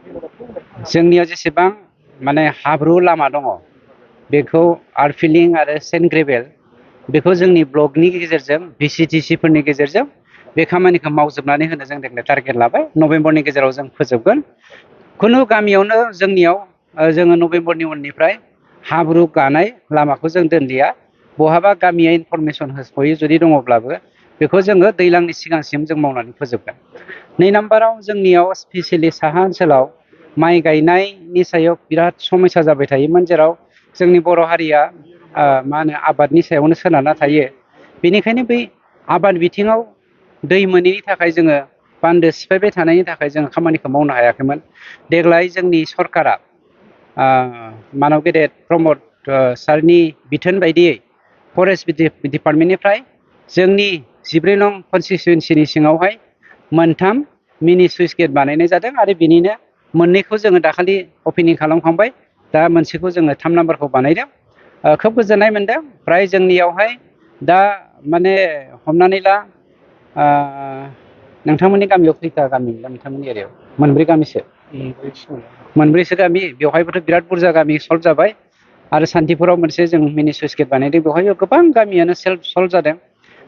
जोंनियाव जेसेबां माने हाब्रु लामा दङ बेखौ आर्टफिलिं आरो सेन्ट ग्रेभेल बेखौ जोंनि ब्लकनि गेजेरजों VCTC फोरनि गेजेरजों बे खामानिखौ मावजोबनानै होनो जों देग्लाय टारगेट लाबाय। नभेम्बरनि गेजेराव जों फोजोबगोन। खुनु गामियावनो जोंनियाव जोङो नभेम्बरनि उननिफ्राय हाब्रु गानाय लामाखौ जों दोनलिया। बहाबा गामिया इनफरमेसन होस'यै जुदि दङब्लाबो बेखौ जोङो दैज्लांनि सिगांसिम जों मावनानै फोजोबगोन। 2 नाम्बाराव जोंनियाव स्पेसियेलि साहा ओनसोलाव माइ गायनायनि सायाव बिराद समस्या जाबाय थायोमोन, जेराव जोंनि बर' हारिया मा होनो आबादनि सायावनो सोनारना थायो। बेनिखायनो बै आबाद बिथिङाव दै मोनैनि थाखाय जोङो बान्दो सिफायबाय थानायनि थाखाय जों खामानिखौ मावनो हायाखैमोन। देग्लाय जोंनि सरकारा मानब गेदेर प्रमद सारनि बिथोन बायदियै फरेस्ट डिपार्टमेन्टनिफ्राय जोंनि 14 नं कनस्टिटुवेन्सिनि सिङावहाय 3 मिनि सुइस गेट बानायनाय जादों आरो बिनिनो 2खौ जोङो दाखालि अपेनिं खालामखांबाय। दा मोनसेखौ जोङो 3 नाम्बारखौ बानायदों। खोब गोजोननाय मोनदों। फ्राय जोंनियावहाय दा माने हमनानै ला नोंथांमोननि गामियाव खैथा गामि दा नोंथांमोननि एरियायाव? 4 गामिसो। 4सो गामि। बेवहायबोथ' बिराद बुरजा गामि सल्भ जाबाय। आरो सान्तिपुराव मोनसे जों मिनि सुइस गेट बानायदों। बेवहायबो गोबां गामियानो सेल्फ सल्भ जादों।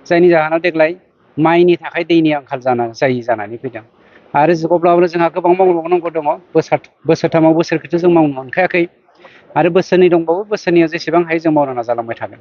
जायनि जाहोनाव देग्लाय माइनि थाखाय दैनि आंखाल जानानै फैदों। आरो अब्लाबो जोंहा गोबां मावबावनांगौ दङ। बोसोरथामाव बोसोरखौथ' जों मावनो मोनखायाखै। आरो बोसोरनै दंबावो। बोसोरनैयाव जेसेबां हायो जों मावनो नाजालांबाय थागोन।